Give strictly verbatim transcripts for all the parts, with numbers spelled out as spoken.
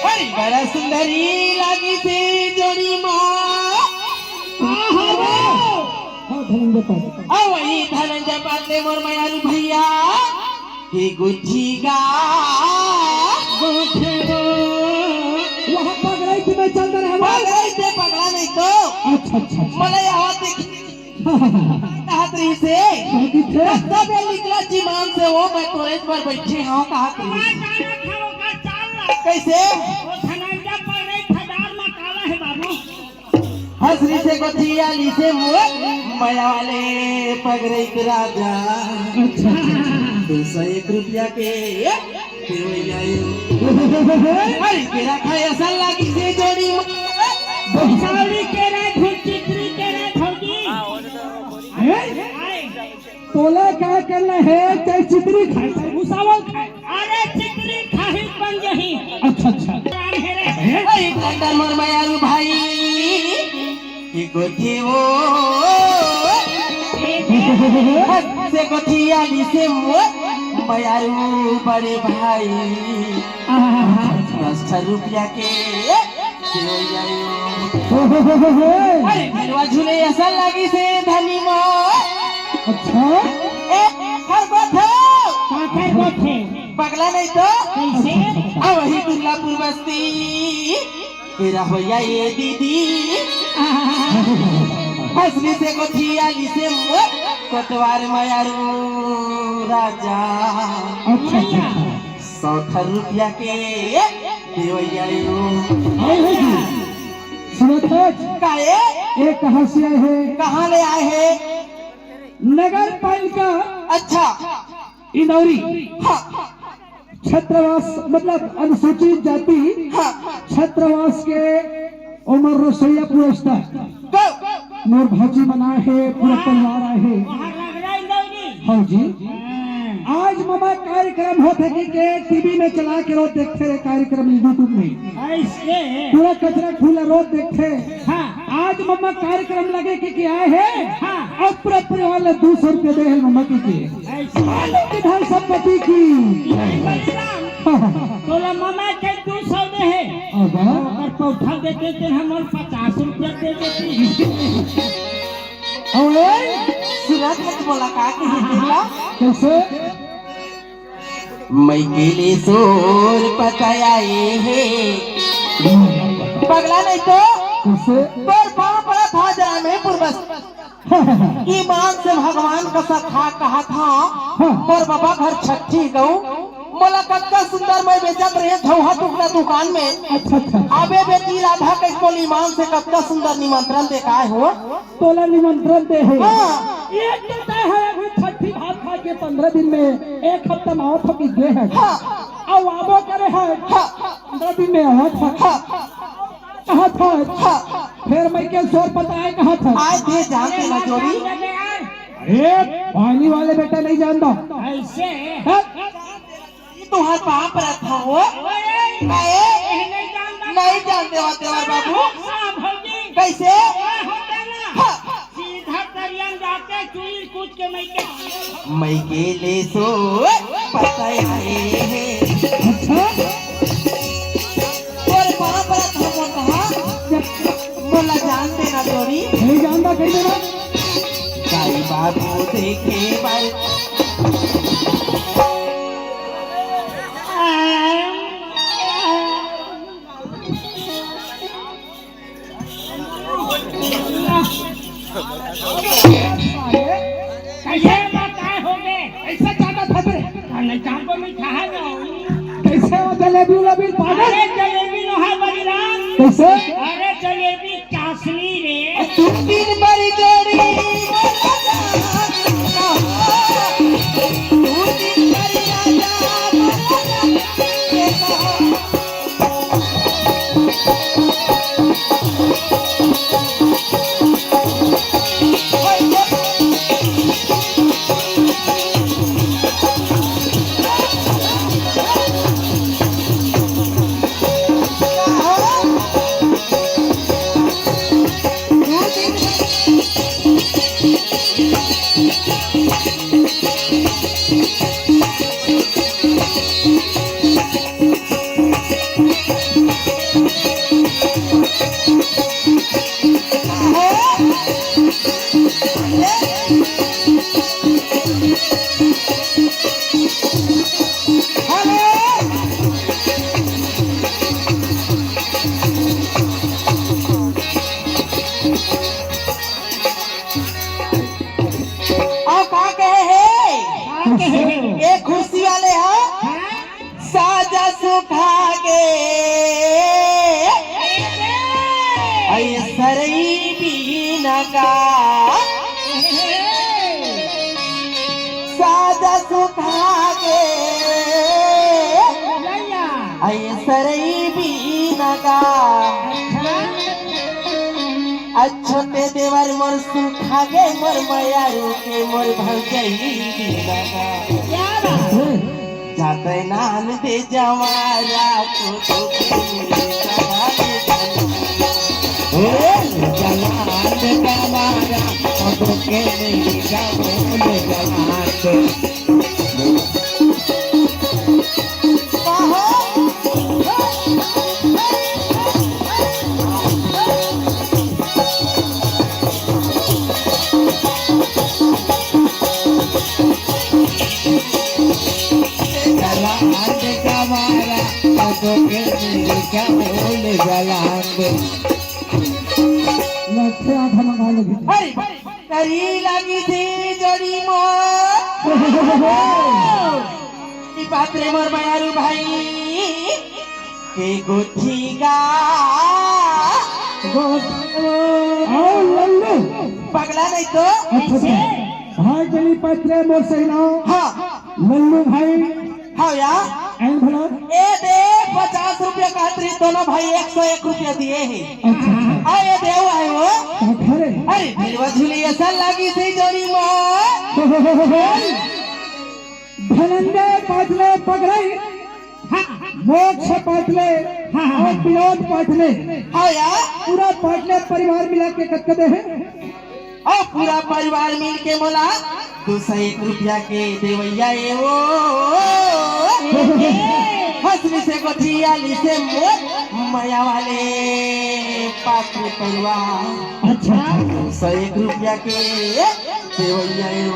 अरे बड़ा सुंदरी लागिस हे जोड़ी मा। हाँ, धनंजय पांडे। अउ वही धनंजय पांडे मोर मयारू भैया। ये गुच्छी गा। गुच्छी गो। वहाँ पगड़ई के मैं चल रहा हूँ। पगड़ई से पगला नहीं तो। अच्छा, अच्छा, अच्छा। मला यहाँ देख। कहत रहिस हे, कब तक ये निकला जीमान से वो मैं तोरेच बर बैठे हूँ, कहत रहिस हे। कइसे? हंस रहिस हे गोठिया लिसे मोर मया वाले पगरई के राजा। अच्छा, अच्छा, अच्छा। दो सौ एक रुपया के अरे, तेरा खाया सा लागिस हे जोड़ी मा। भौजी के रे, भौजी चित्री के रे, भौजी। हैं? तोला का करना हे, चाहे चित्री खाए, चाहे भुसावल खाए। अरे, चित्री खाही बन जही। अच्छा, अच्छा। राम हे रे। अरे, डॉक्टर मोर मयारू भाई। की गोठी वो। से गोठिया लिसे मोर मयारू बड़े भाई। दस हजार रुपया के देवई आयो। अरे, झुलवा झूले असन लागिस हे धनी मा। अच्छा। ए, हर गोठो। का कर गोठे? पगला नहीं तो। कइसे? अउ वही दुर्गापुर बस्ती। तेरा होया ये दीदी। हंस रहिस हे गोठिया लिसे मोर कोटवार मयारू राजा। अच्छा, अच्छा, अच्छा। सौ थर रुपया के देवई आयो। अरे हो जी, सुनत हच? काहे? ये कहाँ से आए हे? कहाँ ले आए हे? नगर पालिका। अच्छा। इंदौरी। हाँ। छात्रावास, मतलब अनुसूचित जाति। हाँ। छात्रावास के ओमर रसोईया पुरस्कार। गो। मोर भाजी मन आए हे, पूरा परिवार आए हे। हाँ जी। आज ममा कार्यक्रम होत हे कि के टीवी में चला के रोज देखथे रे कार्यक्रम YouTube में। पूरा कचरा खुला रोज देखथे। हाँ। आज ममा कार्यक्रम लगे कि के आए हे। हाँ। अउ पूरा परिवार ला दू सौ रुपया दे हे ममा की के। ऐसे। आनंद विधान संपत्ति की। जय बलिराम। हाँ, हाँ, हाँ। तोला ममा के दू सौ दे हे। अबा। ओकर पौठा देते ते हमर पचास रुपया दे देती। अउ सुरत मत बोला का कहे तेला? कइसे? मइके ले सोर पताया ए हे। पगला नहीं तो। कइसे? तोर पाँव पड़त हा जरा में पूर्वज। ईमान से भगवान का सखा कहा था, हाँ। मोर बाबा घर छठी गऊ, मोला कतका सुंदर मैं बेचत रहे धौहा टुकड़ा दुकान में। अच्छा, अच्छा, अच्छा। अबे बेटी राधा कइस मोला ईमान से कतका सुंदर निमंत्रण दे काय हो। तोला निमंत्रण दे हे। हाँ। एक तो तय है अभी छठी भात खा के पंद्रह दिन में, एक हफ्ता में आवत हो कि दे है। हाँ। अउ आबो करे है। हाँ। पंद्रह दिन में आवत है। हाँ। कहा था। हाँ। फेर मइके सोर पताए कहा था। आज ये जान के ना जोड़ी। अरे, पानी वाले बेटा नहीं जानता। ऐसे? हाँ? ये तुहार पाँव परत हो। ओए, काहे? ये नहीं जानता। नहीं जानते हो देवर बाबू। हाँ, भौजी। कइसे? हाँ, होता ना। हाँ। सीधा तरिया में जाके चुरी कूद के मइके। मइके ले सोर पताए हे। अच्छा। तोर पाँव परत हो मोर कहा। मोला जान देना जोड़ी। नहीं जानता, कहीं देना। काई बाबू देखे बाई। जलेबी उलेबी पागल। अरे जलेबी नोहय बलिराम। कइसे? अरे जलेबी चाशनी रे। दू तीन बारी जोड़ी। दू तीन बारी राजा। अउ का कहे हे? का कहे हे? ए खुर्सी वाले ह? हाँ? साजा सुखा गे। अई सरई बीना का। साजा सुखा गे। अई सरई बीना का। अच्छा। अ छोटे देवर मोर सुखा गे, मोर मयारू के मोर भौजई बीना का। क्या बात है? जाते नान दे जवारा तो दुखे मेरे जवारे। ए, जवान दे जवारा तो दुखे मेरे जवारे, जवान दे। लट्ठे आधा मंगा लेबे। अरे, तरी लागी थी जोड़ी मोर। ई बात रे मोर बयारू भाई, के गोठी गा। गोठ-, आओ लल्लू। पगला नहीं तो। अच्छा, अच्छा। भाई चली पत्रे मोर सही नाव। हाँ। लल्लू भाई। हाँ या। एन भला। ए दे, पचास रुपया कहत रही, दोनों भाई एक सौ एक रुपया दिए हे। अच्छा, अच्छा। आ ए देव आए हो। का खरे? अरे, ढिलवा झुली ऐसा लागी थी जोड़ी माँ। धनंजय पाटले पगड़ई, हाँ। मोक्ष पाटले, हाँ, हाँ, अउ हाँ। विनोद पाटले। हाँ या। पूरा पाटले परिवार मिला के कतका दे हे? अउ पूरा परिवार मिल के मोला दू सौ एक रुपया के देवइया ए ओ। हंसली से गोठियाली से मोर मया वाले पाटले परिवार। अच्छा। दू सौ एक रुपया के देवइया ए ओ।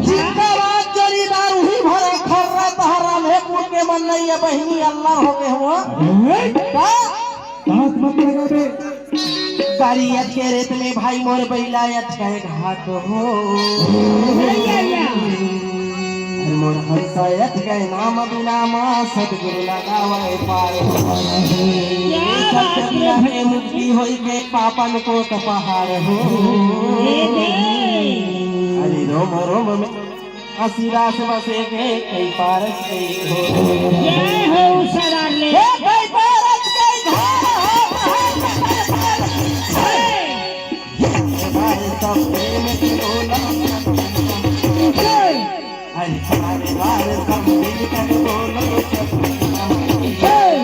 जिंदाबाद जोड़ीदार, उही भरा खर्रा तहरा में पूर के मन नहीं है बहिनी, अल्लाह हो गए हो। ए? का? दांत मत लगाबे। गाड़ी अटके रेत में भाई मोर बैला अटके घाट हो। अरे मोर हंसा अटके नाम बिना मा सतगुरु लगावे पार हो। क्या बात है सत्य बिना भाई। के मुक्ति होई के पापन को त पहाड़ हो। ये दे। अरे रोम रोम में आशीर्वाद बसे के कई पारस कई हो। जय हो सदाले। हे कई पारस कई हो। हमारे सब प्रेम से बोलो। जय। अरे हमारे बारे सब मिलकर बोलो। जय।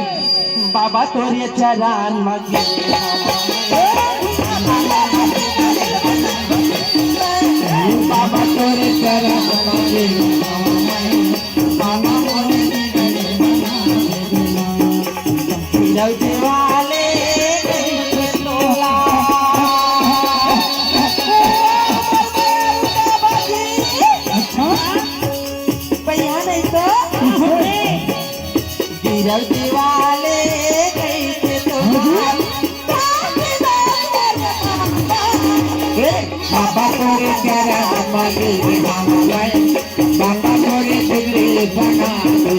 बाबा तोरे चरण म गिरे हमारे। बाबा तोरे चरण म गिरे हमारे। बाबा मोरे बिगड़े बना दे। गिरौते वाले कहीं पे तोला। अच्छा। भैया नहीं तो। गिरौती वाले कइसे तोहार। ए, बाबा तोरे चरण म गिरे हम गए, बाबा तोरे बिगड़ी बना दे।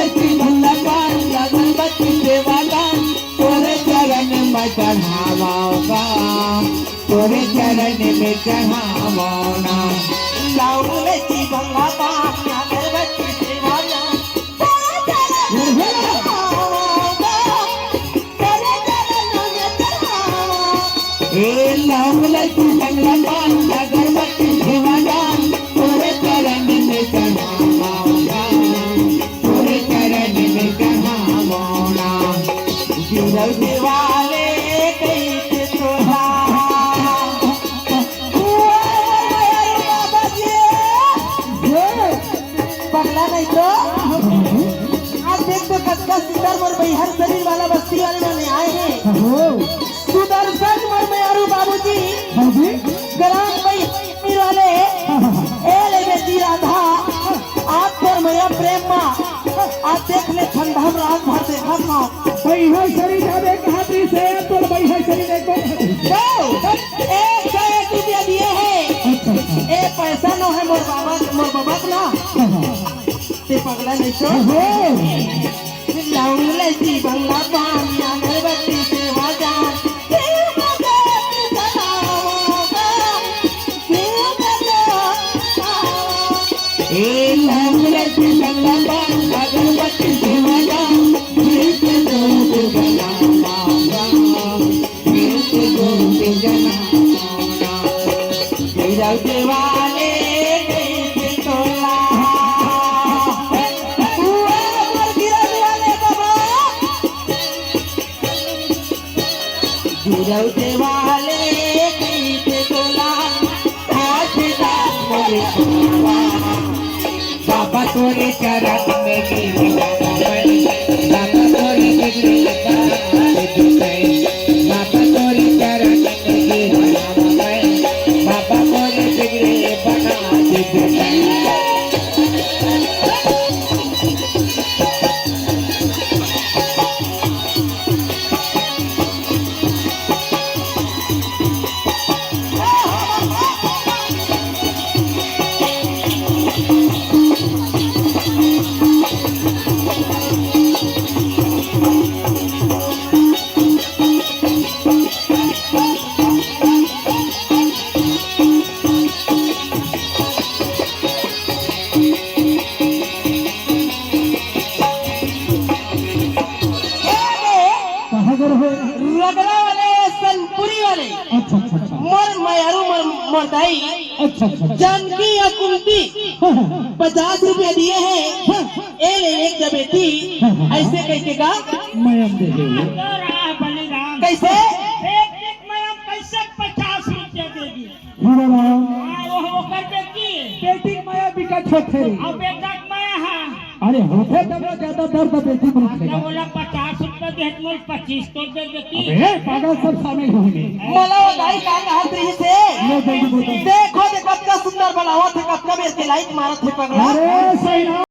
भंडापान अगरबत्ती सेवा दान तोरे चरण में चढ़ावा गा, तोरे चरण में चढ़ावा ना। लाओ रे जी भंडापान अगरबत्ती सेवा दान तोरे चरण में चढ़ावा गा। ए लावला तू संगला पान, अगरबत्ती धुआंदान, तोरे चरण में चढ़ावा, तोरे चरण में चढ़ावा। गिरल देवाले कैसे तोला। पगला नहीं तो। आज देख तो कतका सुंदर मोर बैहर शरीर वाला बस्ती वाले मन आए हे। हो। सुदर्शन मोर मयारू बाबूजी। हाँ जी। ग्राम बैहर वाले। हाँ, हाँ, हाँ। ए ले बेटी राधा। आज तोर मया प्रेम मा। आज देख ले ठंडा रात भर देखा था। बैहर शरीर जाबे कहा थी से तोर बैहर शरीर देखो। दो। एक सौ एक रुपया दिए हैं। अच्छा, अच्छा। ए पैसा नो है मोर बाबा, मोर बाबा ना। हाँ, हाँ। ते पगला नहीं तो। ओहो। लाऊं ले जी बंगला पान, अगरबत्ती सेवा दान। ए लाऊं ले जी बंगला पान, अगरबत्ती सेवा दान। गिरल देवाले कइसे तोला, आज दास मोरे बाबा। बाबा तोरे चरण में गिर बाबा मैं, बाबा तोरे बिगड़े बना दे तू मैं। बाबा तोरे चरण में गिर बाबा मैं, बाबा तोरे बिगड़े बना दे तू मैं। कहाँ घर है? रगरा वाले, सनपुरी वाले। अच्छा, अच्छा, अच्छा। मोर मयारू, मोर, मोर दाई। अच्छा, अच्छा, अच्छा। जानकी या कुंती हाँ, हाँ। पचास रुपया दिए हैं। हाँ। ए ले एक जा बेटी। हाँ, हाँ, हाँ। ऐसे कैसे का? मैं हम दे दे। तो रहा बलिराम। कैसे? एक एक मैं हम कैसे पचास रुपया दे दी? हीरा राम। हाँ, वो ओकर बेटी। बेटी के माया बिकट होथे रे। अब बेटा के माया, हाँ। अरे होथे तब ना ज्यादा दर्द बेटी में उठेगा। मतलब ओला पचास रुपया दे, मोल पच्चीस तो दे देती। अबे पागल सब शामिल होंगे। मोला वो दाई का कहत रही से। लो जल्दी बोलो। देखो दे कतका सुंदर बनावत हे, कतका बेर के लाइट मारत हे पगला। अरे सही राम।